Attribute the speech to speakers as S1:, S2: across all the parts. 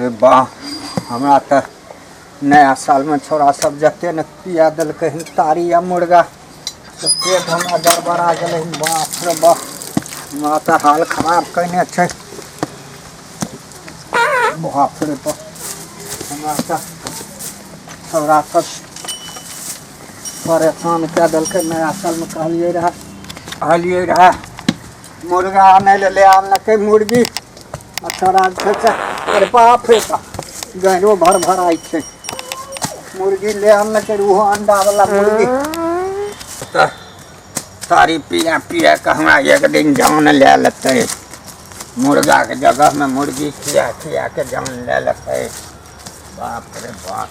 S1: अरे वाह, हमरा तऽ नया सालमे छौड़ा सब जते ने पिया देलकै हन तारी आ मुर्गा, तऽ पेट हमरा गड़बड़ा गेलै हन। बाप रे बाप, हमरा तऽ हाल खराब कयने छै। बाप रे बाप, हमरा तऽ छौड़ा सब परेशान कए देलकै। नया सालमे कहलियै रहए, कहलियै रहए मुर्गा आनै लए, ले आनलकै मुर्गी आ छौड़ा जे छै से, अरे बाप रे बाप, गैरो भर भराइ छै। मुर्गी ले आनलकै, ओहो अंडावला मुर्गी। तऽ तारी पिया पिया कऽ हमरा एक दिन जान लए लेतै। मुर्गाके जगहमे मुर्गी खिया खिया कऽ जान लए लेतै। बाप रे बाप,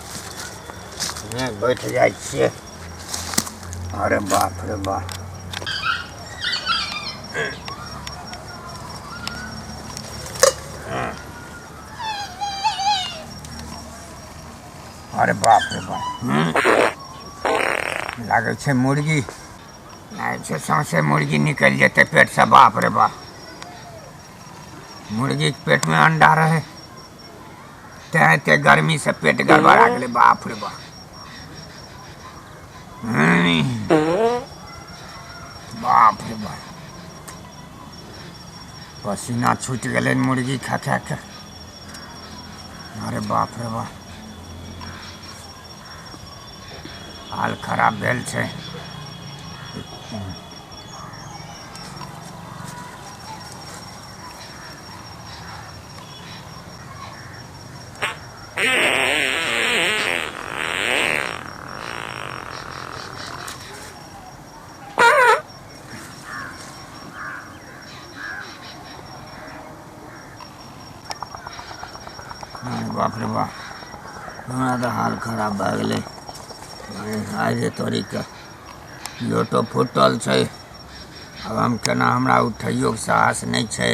S1: नहि बैठ जाइ छियै। अरे बाप रे बाप, अरे बाप रे बाप, लागै छै मुर्गी, लागै छै सौंसे मुर्गी निकलि जेतै पेटसँ। बाप रे बाप, मुर्गीके पेटमे अंडा रहै तें एते गर्मीसँ पेट गड़बड़ा गेलै। बाप रे बाप, बाप रे बाप, पसीना छूटि गेलै मुर्गी खा खा कऽ। अरे बाप रे बाप, हाल खराब भेल छै। अरे बाप रे बाप, हमरा तऽ हाल खराब भए गेलै। आइ रे तोरीके, लोटो फूटल छै। आब हम केना, हमरा उठैयोके साहस नहि छै।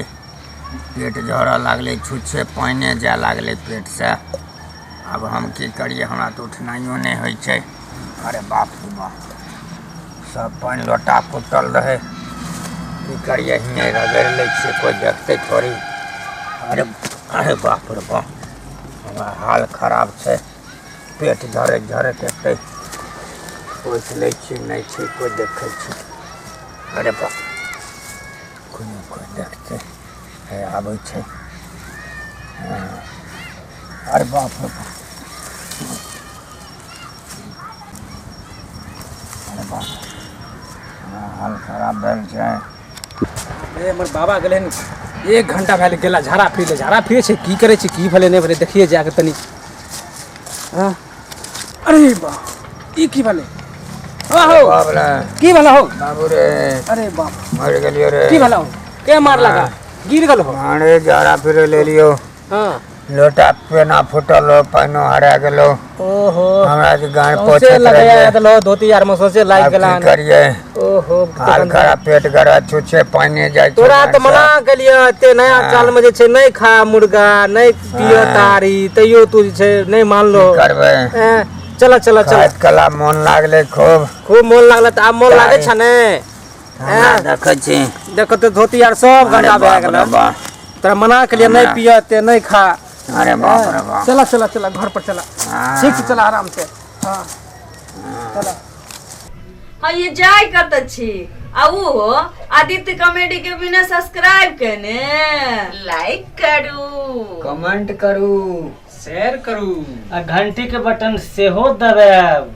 S1: पेट झरऽ लागलै, छुच्छे पानिए जाय लागलै पेटसँ। आब हम की करियै, हमरा तऽ उठनाइयो नहि होइ छै। अरे बाप रे बाप, सब पानि लोटा फूटल रहै। की करियै, हियाँ रगड़ि लै छियै, कोइ देखतै थोड़ी। अरे अरे बाप रे बाप, हमरा हाल खराब छै। पेट झरैत झरैत एतै। पोछि लै छियै, नहि छै कोइ देखै छै। अरे बाप, कोइ ने कोइ देखतै। हे आबै छै। अरे बाप रे बाप, अरे बाप, हमरा हाल खराब भेल छै।
S2: ए हमर बाबा गेलै हन, एक घंटा भए गेला झाड़ा फिरै, झाड़ा फिरै छै, की करै छै, की भेलै नहि भेलै, देखिए जाके तनी। हाँ, अरे बा, ई की भेलै? आहो,
S1: बाप रे,
S2: की भेला हो?
S1: बाबू रे,
S2: अरे बाप,
S1: मरि गेलियो रे।
S2: की भेला हो? के मार लगा गिर गेल हो?
S1: अरे झाड़ा फिरे ले लियो।
S2: हाँ,
S1: लोटा पेना फूटल हो, पानिओ हरा गेलो।
S2: ओहो,
S1: हमरा जे गाँड
S2: सौंसे
S1: पोछैत
S2: लगाया
S1: रहियै।
S2: देलो धोती आर में सौंसे लागि
S1: आब
S2: गेला।
S1: की करियै,
S2: ओहो,
S1: हाल खराब, पेट गड़ा छुछे पानि जाइ छै।
S2: तोरा तऽ
S1: गाँडसँ।
S2: मना केलियै एते नया
S1: हाँ।
S2: साल में जे छै नहि खा मुर्गा, नहि पिय
S1: हाँ।
S2: तारी, तैयो तू जे छै नहि मानलो।
S1: की करबै?
S2: एँ, चल चल चल।
S1: खाइत कला मोन लागलै खूब।
S2: खूब मोन लागल तऽ आब मोन लागै
S1: तारी।
S2: छ ने?
S1: हमरा देखै छी।
S2: देखो तऽ धोती आर सब
S1: अरे
S2: गंदा भए
S1: बाप
S2: गेल।
S1: रे बाप,
S2: तोरा मना केलियै नहि
S1: हमरा।
S2: पिय एते, नहि खा।
S1: अरे बाप रे बाप,
S2: चला चला चला, घर पर चला।
S1: हाँ।
S2: ठीक से चला, आराम से। हाँ, चला।
S3: हाँ, ये जाय कत छी आ ऊ आदित्य कॉमेडी के बिना सब्सक्राइब केने
S4: लाइक करू,
S1: कमेंट करू,
S2: शेयर करू
S5: आ घंटी के बटन सेहो दबायब।